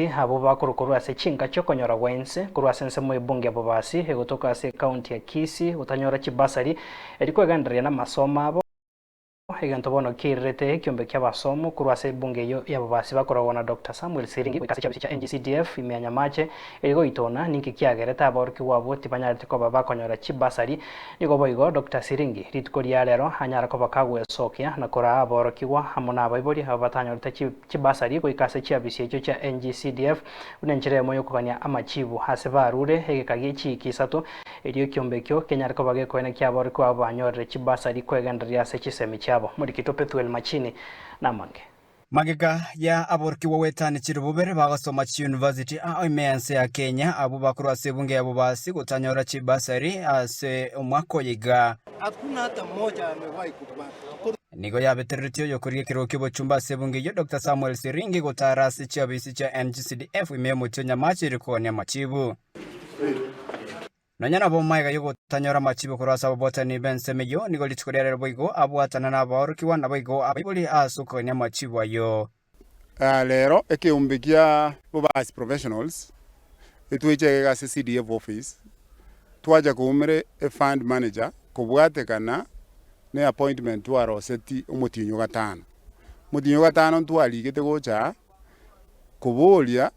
Abwo bakorwa korwa ase chinka chi'okonyora gwa inse, korwa ase ensemo y'ebunge ya Bobasi, egotoka ase ekaunti ya Kisii, gotanyora chibasari, erio kwegendereria namasomo abo, egento bono kiairerete ekiombe ki'abasomo korwa ase ebunge eyio ya Bobasi bakoragwa na Doctor Samuel Siringi goika ase chiabisi chia NGCDF ime ya Nyamache, erio goitona ninki kiagerete aborokigwa abwo tibanyarete koba bakonyora chibasari. Nigo boigo Doctor Siringi rituko ria rero anyara koba kagwesokia na koraa aborokigwa amo nabaibori aba batanyorete chibasari goika ase chiabisi echio chia NGCDF buna enchera eyemo yokogania amachibu ase barure egeka gie chiiki isato erio ekiombe ekio kenyare koba gekoena kiaborokigwa abwo banyorire chibasari kwegendereria ase chisemi chiabo. Morikito Pethuel Machini namange. Magega ya aborokigwa goetania chirobobere bagosoma chiyunivasiti ao ime y'ense ya Kenya, abwo bakorwa ase ebunge ya Bobasi gotanyora chibasari ase omwaka oyo iga. Nigo yabetereretie oyokorigia ekerogo ki'obochumba ase ebunge eyio Doctor Samuel Siringi gotara ase chiobisi chia NGCDF ime y'omochie o Nyamache erio kogania amachibu. Nonya nabo magega y'ogotanyora amachibo korwa ase ababwatani b'ensemo eyio, nigo rituko ria rero boigo abwatana nabaorokigwa naboigo abaibori ase okogania amachibo ayio. Rero ekeombe kia Bobasi Professionals etweche iga ase CDF office twacha koumera efund manager kobwatekana ne appointment twaroseti omotienyi o gatano. Omotienyi o gatano ntwarigete gocha aa koboria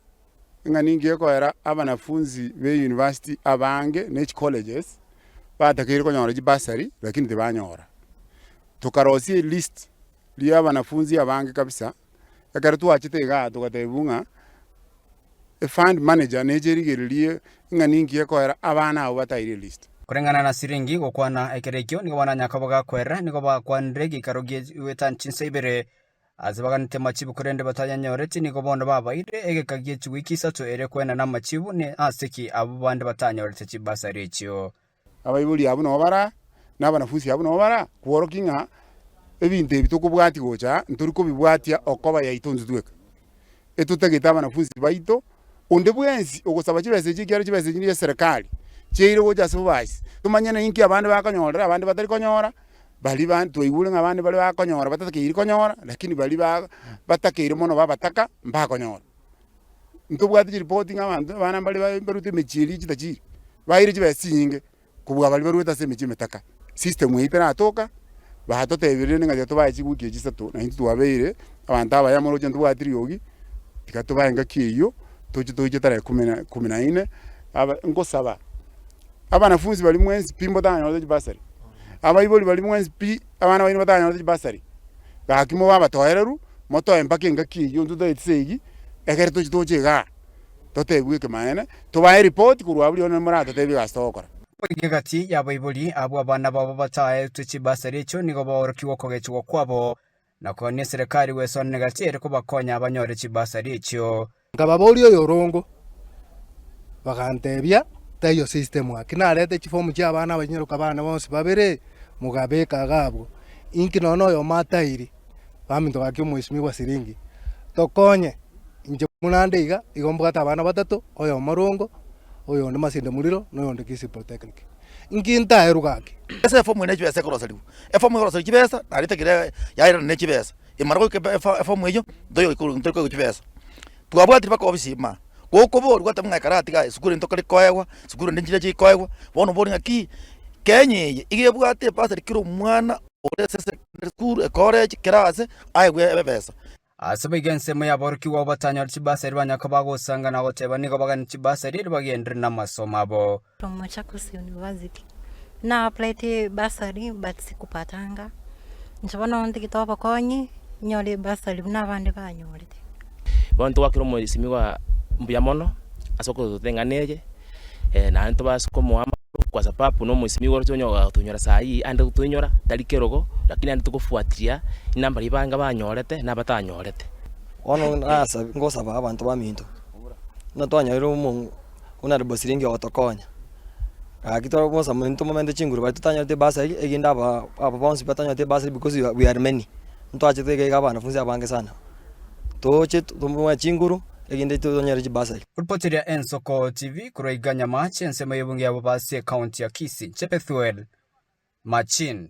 ng'a ninki gekoera abanafunzi be university abange ne chicolleges batakeire konyora chibursary lakini tibanyora. Tokarosia elist ria abanafunzi abange kabisa, ekero twachete igaa togatebiwa ng'a efund manager neche erigererie ng'a ninki gekoera abana abwo bataire elist. Koreng'ana na siringi gokwana ekero ekio nigo bananyaka bagakwera, nigo bakwanire egeikaro gie goetania chinsa ibere Ase baganete amachibu korende batayanyoreti, nigo bono babaire egeka gie chiwiki isato erio koenana amachibu, ne ase ki abwo bande batanyorete chibasari echio. Abaibori abwo nabo bara, na abanafunsi abwo nabo bara, kworokia ng'a ebinto ebi tokobwatia gocha aa, ntori kobibwatia okoba yaito intwe tweka. Etotagete abanafunsi baito, onde bwensi ogosaba chibesa echi ekiagera chibesa echi ne eserekari, chiaire gocha ase bobasi, tomanye ninki abande bakonyorera abande batari konyora. Baria ba twaigure ng'a abande baria bakonyora batatakeiri konyora, lakini baria ba batakeire mono babataka mbakonyora. Ntobwate chiripoti ng'a abanto abana mbare ba barwete emechie eria chitachiri, baire chibesa chinyinge kobua baria barwete ase emechie emetaka. System eyio teratoka, batotebirie rende ng'a tiga tobae chiwiki echi isato, na intwe twabeire abanto abaya moroche ntobwati riogi, tiga tobae engaki eyio, toche toiche tarehe kumi na kumi na ine, aba nkosaba. Abanafunsi baria mwensi pi mbotanyorete chibasari, abaibori baria mwensi pi abana baino batanyorete chibasari, gaki mobe abatoereru, motoe mpaka engaki eyio intwe totaeti esegi, ekere tochi toche igaa, totebiwe ekemanene, tobae eripoti korwa abwo rirorio moratotebie egasi togokora. Boigo egati y'abaibori abwo abana babo bataetwe chibasari echio nigo baorokigwe okogechigwa kwabo, na koenia eserekari gwesonera egati ere kobakonya banyore chibasari echio. Nkababoria oyorongo, bagantebia, Taiyo system aa. Ki narete chifomu chia abana abanyaroka bane bonsi babere, mogabeka iga abwo. Inki nonya na oyomo atairi, baminto gaki omwesimigwa siringi, tokonye, inche buna nde iga, igo mbwate abana batato, oyomo rongo, oyonde Masinde Muliro, na oyonde Kisii Polytechnic. Inki ntaerwe gaki? Ase efomu eye ne chibesa ekoroseriwa, efomu ekoroseriwa chibesa nario etakire yairana ne chibesa. Emara goika efomu eyio, ntoyi koigwa chibesa. Twabwatire mpaka ofisi ime aa, gokoborwa gwateba ng'a ekero atiga esukuru eye ntokore koegwa, esukuru ende nchiria chikoegwa, bono obori ng'aki, Kenya eye iga ebwate ebasari kera omwana ore ase secondary school, ecollege, kera ase, aegwe ebesa. Ase boigo ensemo y'aborokigwa abwo batanyore chibasari banyare koba bagosanga na goteba nigo baganie chibasari erio bagenderere namasomo abo. From Machakos University. Na applied bursary but sikupatanga. Inche bono ntigete obokonyi, nyore ebursary buna abande banyorete. Bono ntogwakera omoisimigwa mbuya mono ase okototenga eye, naende tobase komoa amagoro kwa sababu na omoisimigwa oroche onye gotonyora saii ande gotoinyora tari kerogo lakini naende togofuatilia inamba riria banga banyorete na abatanyorete. Bono nasa ngosaba abanto baminto, buna twanyorire omo buna Bosiringi ogotokonya, gaki tore bosa ntomomente chinguru baria totanyoreti ebasari erinde aba aba bonsi batanyoreti ebasari because we are many, ntwachete iga iga abanafunzi abange sana, toche tomoe chinguru erinde tonyore chibasari. Ripoteria Ensoko TV korwa iga Nyamache ensemo y'ebunge ya Bobasi ekaunti ya Kisii, Nche Bethuel Machin.